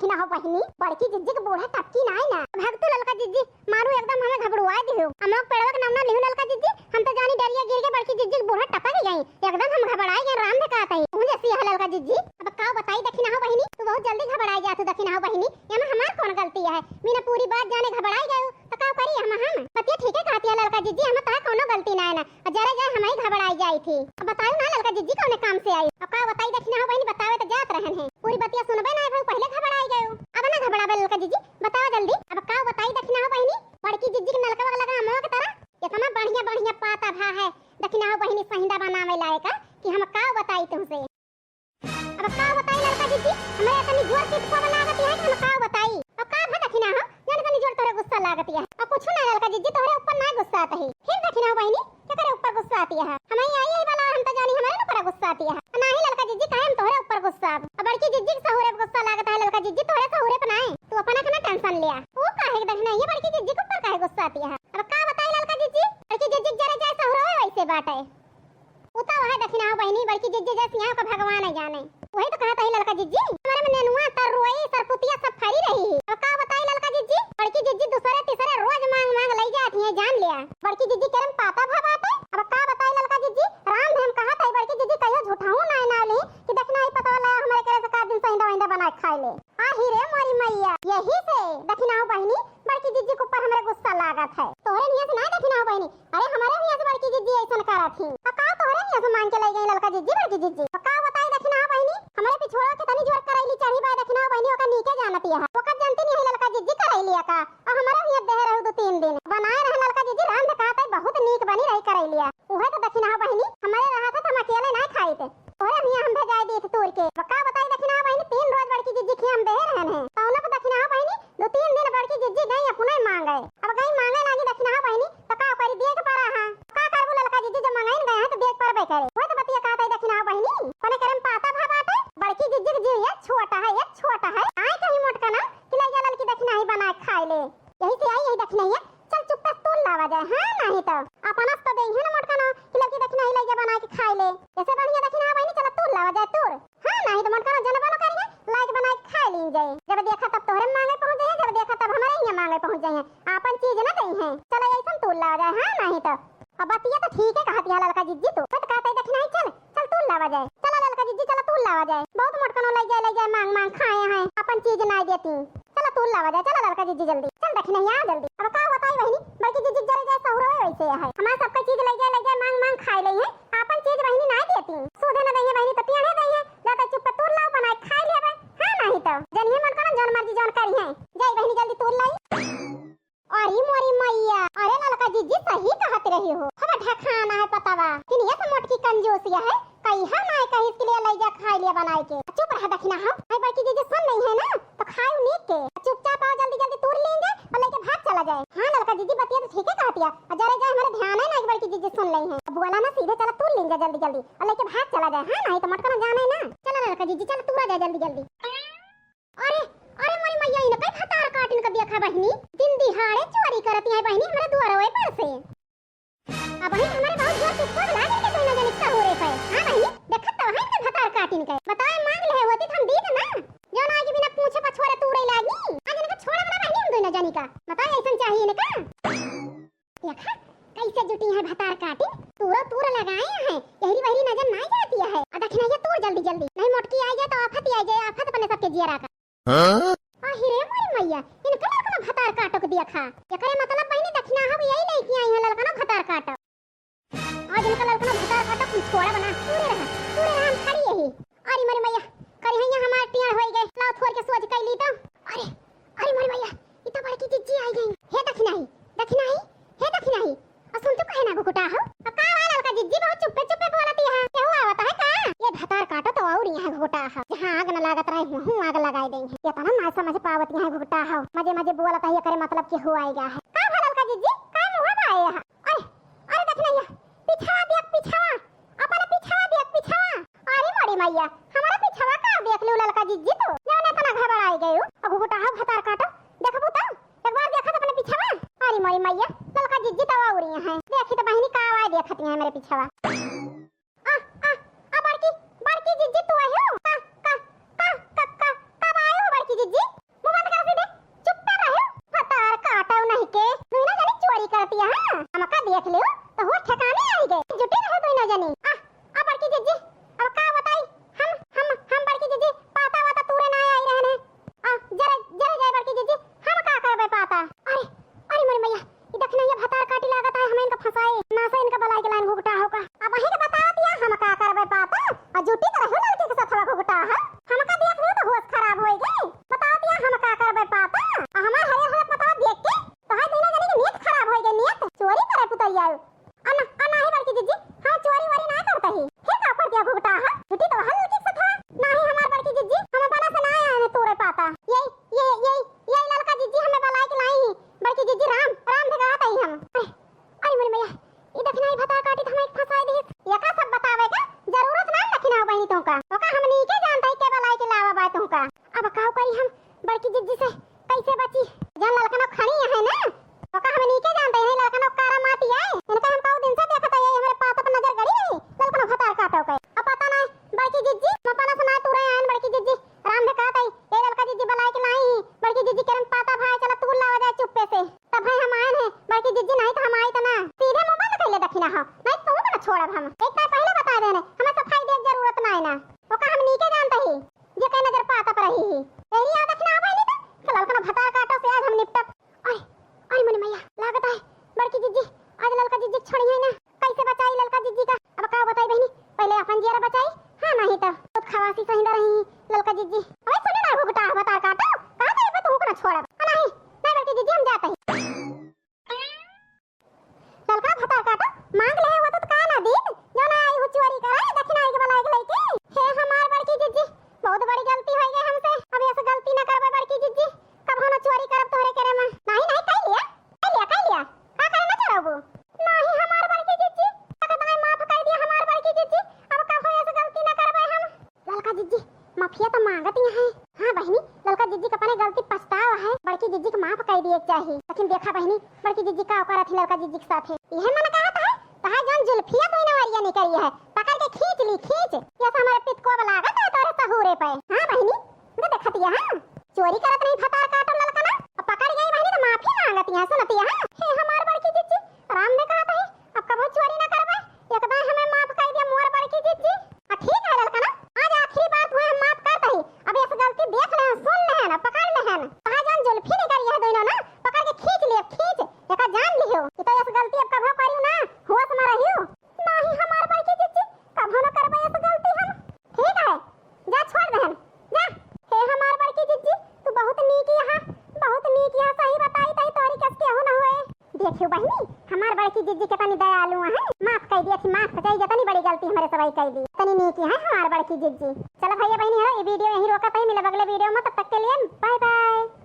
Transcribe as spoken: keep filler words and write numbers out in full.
ना हो बहिनी, बड़की जिज्जी के बूढ़ा टपकी नाई ना। भग तू ललका जिज्जी, मारू एकदम हमें घबड़ुआए दिहु। अमवा के पेड़वा के नाम ना लिहु ललका जिज्जी, हम तो जानी डरिया गिर के बड़की जिज्जी के बूढ़ा टपक गई। एकदम हम घबड़ाए गए, राम धकात है। तू जैसी है ललका जिज्जी। अब का बताई दखिना हो बहिनी, तू बहुत जल्दी घबड़ाई जातू दखिना हो बहिनी। एमा हमार कौन गलती है? बिना पूरी बात जाने घबड़ाई गयो, तो का करी हम, हम? बतिया ठीक है कहती है ललका जिज्जी, हम तोहार कौनो गलती ना है ना। और जरे जाए हम ही घबड़ाई जाई थी। अब बताओ ना ललका जिज्जी कौने काम से आई? अब का बताई दखिना हो बहिनी, बतावे तो जात रहन है। पूरी बतिया सुनबे ना है भाई, पहले घबड़ाई गयो। अब ना घबड़ावे ललका जिज्जी, बताओ जल्दी। अब का बताई दखिना हो बहिनी, बड़की जिज्जी के नलकवा लगा अमवा के तरह इतना बढ़िया बढ़िया पाता भा है। दखिना हो बहिनी सहिंदा बनावे लायक कि हम का बताई तुमसे। अब का बताई ललका जिज्जी, हमरे इतनी जोर से गुस्सा लागत है कि हम का बताई। अब का भा दखिना हो, जाने तनी जोर तोहरे गुस्सा लागत है। अब कुछ ना ललका जिज्जी, तोहरे ऊपर ना गुस्सा आत है। फिर दखिना हो बहिनी, केकरे ऊपर गुस्सा आती है? हम ही आई है वाला, हम तो जानी हमरे ऊपर गुस्सा आती है। ना ही ललका जिज्जी, काहे हम तोहरे ऊपर गुस्सा आब? अब बड़की जिज्जी के सहुरे पे गुस्सा लागत है ललका जिज्जी, तोहरे सहुरे पे ना है। तू अपना के ना टेंशन लिया। वो काहे के दखिना, ये बड़की जिज्जी के ऊपर काहे गुस्सा आती है? अब का बताई ललका जिज्जी, बड़की जिज्जी के जरे जाए सहुरे वैसे बाटे। उ त वह दखिना हो बहिनी, बड़की जिज्जी जैसी यहाँ का भगवान है जाने। वही तो कहत ही ललका जिज्जी, हमारे में नेनुआ, तरोई, सरपुतिया सब फरी रही है। अब का बताई ललका जिज्जी, बड़की जिज्जी दूसरे तीसरे रोज मांग मांग लई जात ही, जान लिया। बड़की जिज्जी केरे में पाता भा बाटे। अब का बताई ललका जिज्जी, राम धन कहत ही बड़की जिज्जी कहियो झूठाऊ ना ना ली कि दखिना ही पतवा लाया हमरे केरे से का दिन सहिंदा वहिंदा बना के खाई ले। आही रे मोरी मैया, यही से दखिना हो बहिनी, बड़की जिज्जी के ऊपर हमरे गुस्सा लागत है। तोहरे नियत से ना दखिना हो बहिनी, अरे हमरे नियत से बड़की जिज्जी ऐसन करत ही। आ का तोहरे नियत से मांग के ले गई ललका जिज्जी, बड़की जिज्जी? आ का बताई दखिना हो बहिनी, हमरे पिछोड़ा के तनी जोर करैली चढ़ी बाय दखिना हो बहिनी, ओका नीके जानती है। ओका जानती नहीं है ललका जिज्जी करैली का। आ हमरे नियत देहे रहू दो तीन दिन। बनाए रहे ललका जिज्जी, रांध कहत है बहुत नीक बनी रही करैलिया। उहे तो दखिना हो बहिनी, हमरे रहत है तो हम अकेले ना खाइत। तोहरे हियां हम भेजाए दीत तूर के। का बताई दखिना हो बहिनी, तीन रोज बड़की जिज्जी के हम बेहे रहन है। तौना पे दखिना हो बहिनी, दो तीन दिन बड़की जिज्जी गई अपने मांगे। अब गई मांगे लागी दखिना हो बहिनी, तो का करी, दिए के पड़ा है। का करबू ललका जिज्जी, जब मांगे न गए हैं तो दिए के पड़बे करे। वही तो बतिया कहत है दखिना हो बहिनी, कोने करे में पाता भा बाटे, बड़की जिज्जी के जीव ये छोटा है, ये छोटा है। आए कहीं मोटका ना कि ले जा ललकी दखिना ही बना के खाए ले। यही से आई, यही दखिना ही है। चल चुप्पे तूर लावा जाए, हाँ, नहीं तो अपना से तो देइहे ना मोटका ना कि लड़की दखिना ही लइके बना के खाए ले। ऐसे बढ़िया दखिना है बहिनी, चल तूर लावा जाए, तूर। हाँ, नहीं तो मोटका ना जनबा ना करिए, लाइके बना के खाए लीन जाए। जब देखा तब तोहरे मांगे पहुँच जाइए, जब देखा तब हमारे हियां मांगे पहुँच जाइए, आपन चीज ना देइहे। चल ऐसन तूर लावा जाए, हाँ, नहीं तो। अब बतिया तो ठीक है कहती है ललका जिज्जी, तू मत कहते दखिना ही, चल चल तूर लावा जाए, चला ललका जिज्जी, चला तूर लावा जाए। बहुत मोटकनो लई जाए, लई जाए, मांग मांग खाए हैं, अपन चीज ना देती। चला तूर लावा जाए, चला ललका जिज्जी जल्दी, चल दखिनैया जल्दी। अब का बताई बहिनी, बड़की जिज्जी जरे जाए सहुरवे वैसे है, हमार सबका चीज लई जाए, लई जाए, मांग मांग खाए लई है, अपन चीज बहिनी ना देती, सूधे न दइहे बहिनी तो पियड़े दइहे, जाता चुप तूर लाओ बनाए खाए लेबे, हाँ नहीं तो जनिए मन को ना जौन मर्जी जौन करी है, जाई बहिनी जल्दी तूर लाई। अरे मोरी मैया, अरे ललका जिज्जी सही कहत रही हो। हवा ढखाना है पतवा, किनिया से मोटकी कंजूसिया है, कहिया ना कहिस के लिए लई जा खाए लिया बनाए के। चुप रहा दखिना हो, भाई बड़की जिज्जी सुन नहीं है ना, तो खाए नीक के। चुपचाप आओ जल्दी जल्दी तूर लेंगे और लेके भाग चला जाए। हाँ ललका जिज्जी बतिया तो ठीक है कहतिया, और जरे जाए हमारे ध्यान है ना कि बड़की जिज्जी सुन लई है। अब बोला ना सीधे चला तूर लेंगे जल्दी जल्दी और लेके भाग चला जाए। हाँ नहीं तो मोटका ना जाने ना। चला ललका जिज्जी चला तूरा जाए जल्दी जल्दी। अरे, अरे मोरी मैया, इनकै भतार काटिन का देखा बहिनी, दिन दिहाड़े चोरी करत है बहिनी हमरे दुआरवे पर से। अब बहिनी हमरे बहुत जोर से खोद लागे के कोई ना जाने का हो रे पे। हाँ बहिनी, देखत तो है इनके भतार काटिन के। बताए मांग ले होती तो हम दीत ना। जौन आगे बिना पूछे पछोरे तूरे लागी। आज इनका छोड़ा बना बहिनी हम दोनों जानी का। बताए ऐसन चाहिए इनका। देखा, कैसे जुटी है भतार काटिन, तूरो तूर लगाए हैं, यहरी वहरी नजर ना जाती है। आ दखिनैया तूर जल्दी जल्दी, नहीं मोटकी आ जाए तो आफत ही आ जाए, आफत अपने सबके जियरा का। हाँ? अहि रे मोरी मैया, इनका ललकना भतार काटो के देखा। एकरे मतलब बहिनी दखिना हो यही लेके आई है ललकना भतार काटो। आज इनका ललकना भतार काटो कुल छोड़ा बना, तूरे रहा, तूरे रहा, हम खड़ी यही। अरे मोरी मैया, करी हैया हमार टियाड़ होई गए, लाओ थोड़ के सोच कैली तो। अरे, अरे मोरी मैया, ई तो बड़की जिज्जी आई गई। हे दखिनाही, दखिनाही, हे दखिनाही। और सुन तो कहे ना घुघुटा हो। अब का हुआ ललका जिज्जी, बहुत चुप्पे चुप्पे बोलती है। केहू आवत है का? ये भतार काटो तो और यहाँ घुघुटा हो। जहाँ आग न लागत रहे, वहूँ आग लगाई देई है। ये तो ना, ना समझ पावत यहाँ घुघुटा हो। मजे मजे बोलत है, ये करे मतलब केहू आएगा है। का भा ललका जिज्जी? का मुँह बाए है? अरे, अरे दखिनैया, पिछवा देख, पिछवा, अपने पिछवा देख, पिछवा। अरे मोरी मैया, हमारा पिछवा का देख लियो ललका जिज्जी तू, जौन इतना घबराई गयो। अगो गोटाहा भतार काटो, देखबू तो, एक बार देखा तो अपने पिछवा। अरे मोरी मैया, ललका जिज्जी तो और यहाँ है, देखी तो बहिनी का आवाज देखती है मेरे पिछवा। आ, आ, आ बड़की, बड़की जिज्जी तू आई हो? का, का, का, का, का, कब आए हो बड़की जिज्जी? हो ललकी के सथवा घुघुटा है, हमका देख लियो तो होश खराब होई गई। बताओ तिया हम का करबे पाता, आ हमार हरियर हरियर पतवा देख के तोहार दुनो जने के नियत खराब होई गई, नियत चोरी करे पुतरिया। आ ना, आ नाही बड़की जिज्जी, हम चोरी वोरी ना करता ही। फिर का कर दिया घुघुटा, हाँ? झूठी तो हल की सथा। नाही हमार बड़की जिज्जी, हम बना से ना आए हैं तोरे पाता। ये, ये, ये, ये ललका जिज्जी हमें बलाई के लाई ही। बड़की जिज्जी राम, राम भगात आई हम। अरे, अरे मोरी मैया, ई दखिना ई भतार काटी त हमें फंसाई दिहिस। एका सब बतावे का जरूरत ना दखिना बहिनी तोहका। ओका हमनी के जानता ही के बलाई के लावा बा तोहका। अब काउ करी हम बड़की जिज्जी से कैसे बची? जन ललकनो खड़ी है ना, ओका हमनी के जानते हैं, ललकनो कारा माटी है। इनका हम कऊ दिन से देखत है, हमरे पात पर नजर गड़ी रही, ललकनो भतार काटो के। अब पता ना बड़की जिज्जी, हम अपना से ना टूरे आयन बड़की जिज्जी। राम ने कहत है, ए ललका जिज्जी बलाए के लाई, बड़की जिज्जी केरन पाता भाई, चला तू लावा जाए चुप्पे से। तब भाई हम आयन है, बड़की जिज्जी नहीं तो हम आई तो ना। सीधे मुंह बंद कर ले दखिना हो, नहीं तो तुमको ना छोड़ब हम। एक तो पहले बता देने, हमें सफाई दे जरूरत ना है ना। ओका हमनी के जानते ही। जे कई नजर पाता पर रही ही। तेरी याद रखना आ बहिनी तो, कि ललकन भतार काटो से आज हम निपटब। अरे, अरे मोरी मैया, लागत है बड़की जिज्जी, आज ललका जिज्जी छोड़ी है ना। कैसे बचाई ललका जिज्जी का? अब का बताई बहिनी, पहले अपन जियरा बचाई। हाँ, नहीं तो खुद खवासी सहिंदा रही ललका जिज्जी। अबे सुने ना घुघुटा, भतार काटो, कहाँ जाइबे तू को ना छोड़ब। आ नहीं, नहीं बड़की जिज्जी हम जाते ही। ललका भतार काटो, मांग ले हो तो का ना दीत, जो ना आई हो चोरी कराए, दखिना आई के बलाए के लइके। हे हमार बड़की जिज्जी, बहुत बड़ी गलती हो गई हमसे, अब ऐसे गलती ना करबे बड़की जिज्जी, कब हम चोरी करब तोहरे केरे में। नहीं, नहीं, कह लिया, कह लिया, कह लिया, का करे ना चोरबू? नहीं हमार बड़की जिज्जी, तक दाई माफ कर दिया हमार बड़की जिज्जी, अब कब हो ऐसे गलती ना करबे हम। ललका जिज्जी, माफिया तो मांगत ही है। हाँ बहिनी, ललका जिज्जी के अपने गलती पछतावा है, बड़की जिज्जी के माफ कर दिए के चाही। लेकिन देखा बहिनी, बड़की जिज्जी का करत ही ललका जिज्जी के साथे। यह मन कहत है, तहार जौन जुल्फिया तू नवरिया निकरी है, पकड़ के खींच ली, खींच। ये तो हमारे पितको अब लागत है तोरे सहूरे पे। हाँ बहिनी, ये देखत है, हाँ? चोरी करत नहीं भतार काटो ललका ना, अब पकड़ गई बहिनी तो माफी मांगत है, सुनत है, हाँ? हे हमार बड़की जिज्जी, राम ने कहत है, अब कबो चोरी ना करबे, एक दाई हमें माफ कर दिया मोर बड़की जिज्जी। आ ठीक है ललका ना, आज आखिरी बार तुम्हें हम माफ करत ही। अब ऐसे गलती देख ले, सुन ले ना, पकड़ ले ना। कहाँ जान जुल्फी निकरी है दोनों ना, पकड़ के खींच लियो, खींच, एका जान लियो कि तो ऐसे गलती अब कबो करियो ना, होश में रहियो। नहीं हमार बड़की जिज्जी, कबो ना करबे ऐसे गलती हम। ठीक है, जा छोड़ दे हम, जा। हे हमार बड़की जिज्जी, तू बहुत नीक यहाँ, बहुत नीक यहाँ, सही बताई तही तोरी कस केहू ना होए। देखियो बहिनी, हमार बड़की जिज्जी कितनी दयालु है, माफ कर दिया थी, माफ कर दिया, इतनी बड़ी गलती हमारे सबाई कर दी, इतनी नीक है हमार बड़की जिज्जी। चलो भैया बहिनी, हेलो, ये वीडियो यहीं रोका था, मिले अगले वीडियो में, तब तक के लिए बाय बाय।